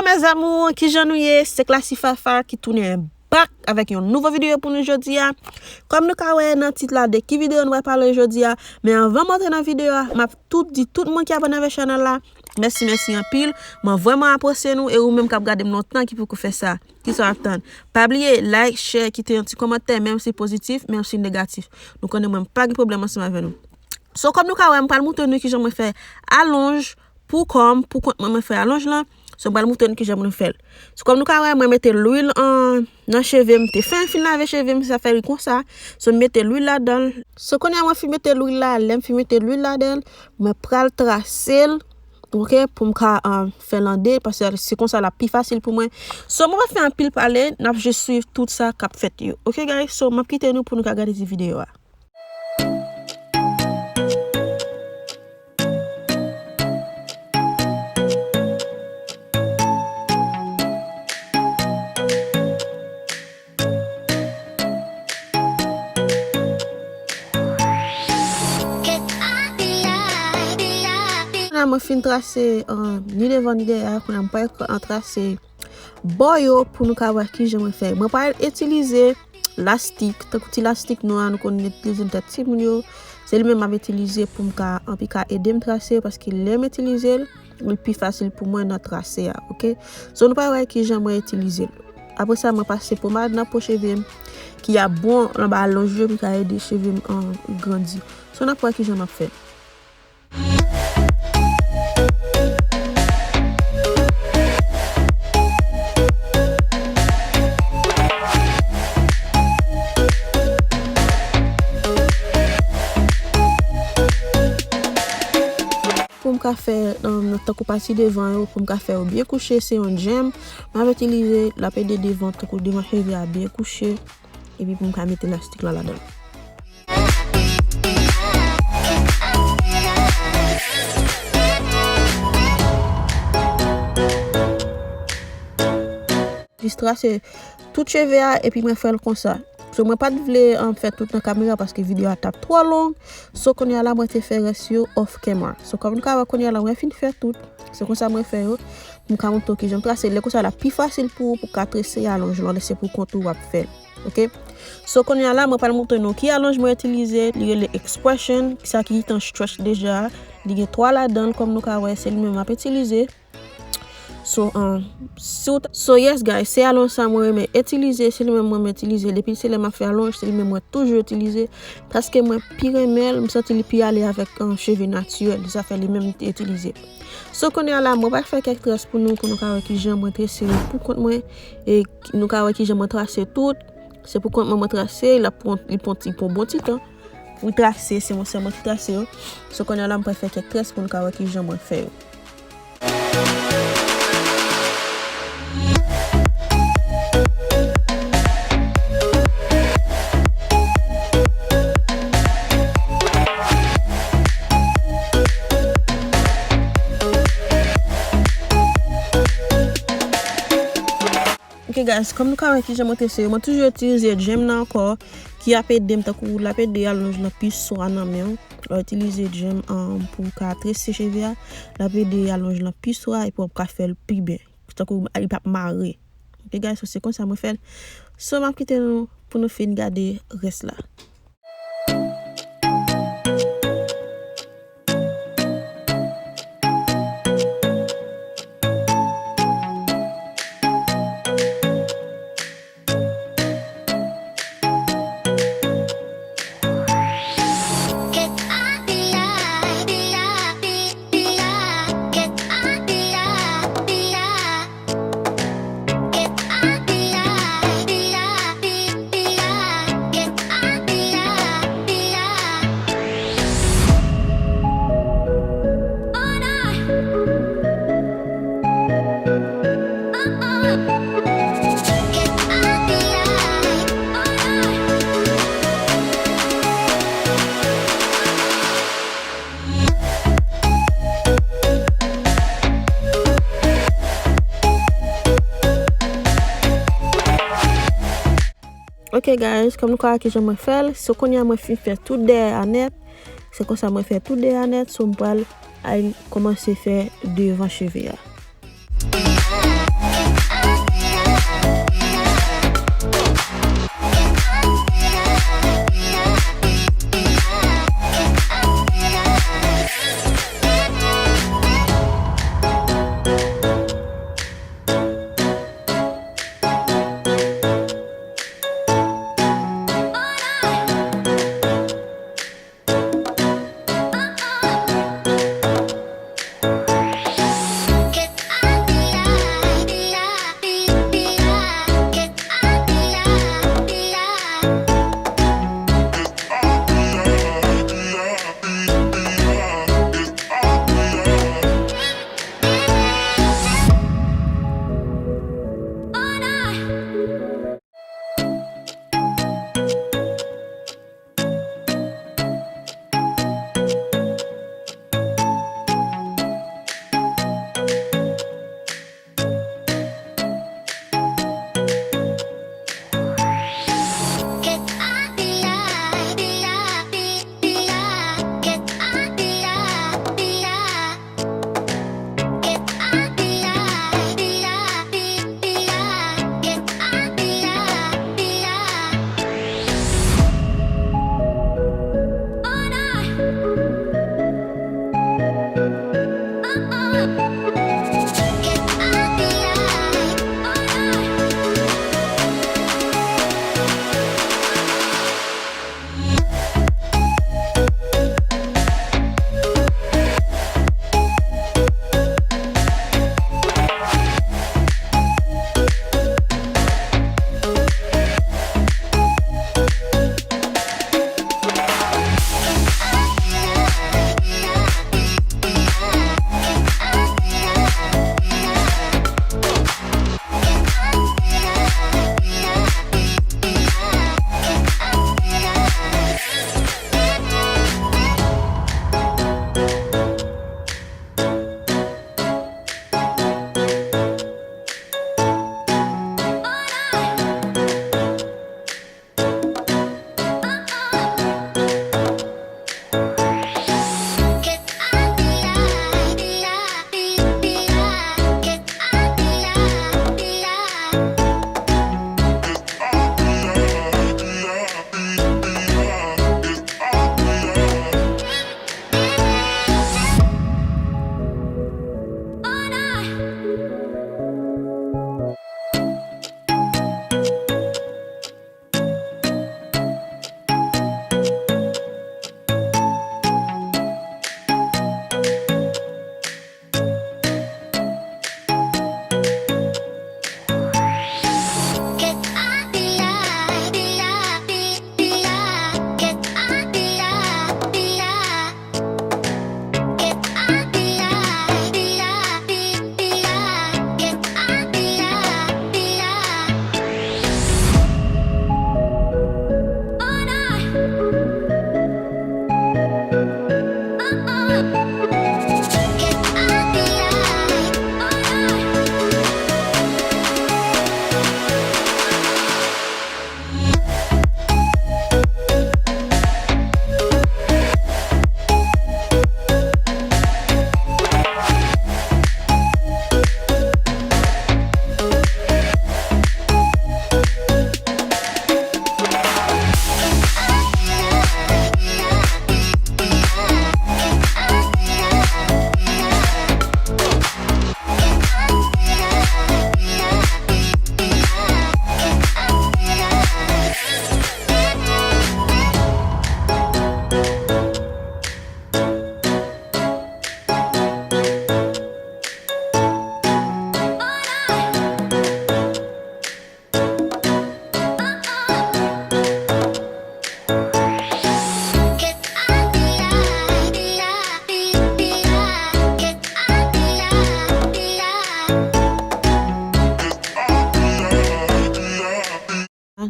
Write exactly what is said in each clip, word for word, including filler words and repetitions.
Mes amours, kijan nou ye? Se Classy Fafa ki tounen back avèk yon nouvo videyo pou nou jodi a. Kòm nou ka wè nan tit la de ki videyo nou pral pale jodi a, men anvan m antre nan videyo a, m ap tout di tout moun ki abòne avèk chanèl la, mèsi, mèsi anpil. Mwen vrèman apresye nou e ou menm k ap gade m lontan ki poko fè sa. Kisa w ap tann? Pa bliye like, share, kite yon ti kòmantè, menm si pozitif, menm si negatif. Nou konnen mwen pa gen pwoblèm ansanm avè nou. So, kòm nou ka wè, m pral montre nou kijan mwen fè alonj pou kò m, pou kont mwen, mwen fè alonj lan. So, m pral montre nou kijan mwen fè l. So, kòm nou ka wè, mwen mete lwil an, nan cheve m. Te fè, m fin lave cheve m, sa fè li konsa. So, m mete lwil ladan l. So, kounye a, mwen fin mete lwil la, lè m fin mete lwil ladan l, mwen pral trase l, oke, pou m ka, um, fè l an de, paske se konsa l ap pi fasil pou mwen. So, mwen pa fè anpil pale, n ap jis swiv tout sa k ap fèt yo. Oke, guys? So, m ap kite nou pou nou ka gade ti videyo a. Kounye a mwen fin trase, uh, ni devan ni dèyè, kounye a mwen pral trase bò yo pou nou ka wè kijan mwen fè. Mwen pral itilize lastik, tankou ti lastik nou an, nou konn itilize nan tèt timoun yo. Se li menm m ap itilize pou m ka, anpi ka ede m trase, paske lè m itilize l, li pi fasil pou mwen nan trase a, oke? So, nou pral wè kijan mwen itilize l. Apre sa, mwen pase pomad nan po cheve m, ki ap bon anba alonj yo, pou ka ede cheve m, an, grandi. So, n ap wè kijan m ap fè. Pou m ka fè, um, tankou pati devan yo, pou m ka fè yo byen kouche, se yon djèm. M ap itilize, l ap ede devan, tankou devan cheve a byen kouche. Epi pou m ka mete lastik la ladan l. Jis trase tout cheve a, epi mwen fè l konsa. So, mwen pa t vle, um, fè tout nan kamera paske videyo a t ap twò long. So, kounye a la, mwen te fè rès yo off camera. So, kòm nou ka wè, kounye a la, mwen fin fè tout. Se konsa mwen fè yo. Pou m ka montre w kijan m trase. Lè konsa, l ap pi fasil pou ou, pou w ka trese alonj lan, lè se pou kont ou w ap fè l. Oke? So, kounye a la, mwen pral montre nou ki alonj mwen itilize. Li rele Expression, sa ki gentan stretch deja. Li gen twa ladan l, kòm nou ka wè, se li menm m ap itilize. So, um, si w ta-, so, yes, guys, se alonj sa mwen renmen itilize, se li menm mwen renmen itilize. Depi se lè m ap fè alonj, se li menm mwen toujou itilize. Paske mwen pi renmen l, m santi li pi ale avèk, um, cheve natirèl. Sa fè li menm m te itilize. So, kounye a la, mwen pral fè kèk très pou nou, pou nou ka wè kijan mwen trese yo pou kont mwen, e nou ka wè kijan mwen trase tout. Se pou kont mwen, mwen trase, l ap pran, li pran ti, pran bon ti tan pou trase, se mwen sèlman ki trase yo. So, kounye a la, mwen pral fè kèk très pou nou ka wè kijan mwen fè yo. Ok guys, kòm nou ka wè kijan mwen trese yo, mwen toujou itilize djèm nan ankò, ki ap ede m tankou l ap ede alonj lan pi swa nan men w. Lè w itilize djèm, um, pou w ka trese cheve a, l ap ede alonj lan pi swa epi w ap ka fè l pi byen. Tankou li p ap mare. Ok guys, so se konsa mwen fè l. So m ap kite nou pou nou fin gade rès la. Ok guys, kòm nou ka wè kijan mwen fè l, so kounye a mwen fin fè tout dèyè a nèt. Se konsa mwen fè tout dèyè a nèt, so m pral al kòmanse fè devan cheve a.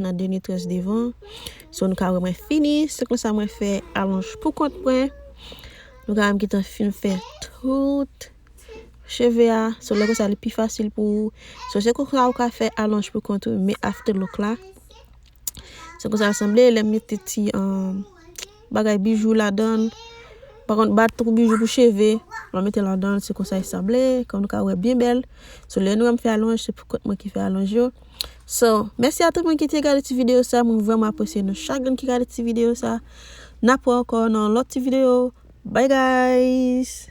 Nan dènye tranch devan. So nou ka wè mwen fini. Se konsa mwen fè alonj pou kont mwen. Nou ka wè m gentan fin fè tout cheve a. So lè konsa li pi fasil pou ou. So se konsa ou ka fè alonj pou kont ou, men after look la. Se konsa l sanble, lè m mete ti um, bagay bijou ladan l. Pa kont, bat pou bijou pou cheve, lè w mete ladan l, se konsa l sanble, kòm nou ka wè byen bèl. So lè nou wè m fè alonj, se pou kont mwen ki fè alonj yo. So, mèsi a tout moun ki te gade ti videyo sa, mwen vrèman apresye nou chak grenn ki gade ti videyo sa. N ap wè ankò nan lòt ti videyo. Bye guys!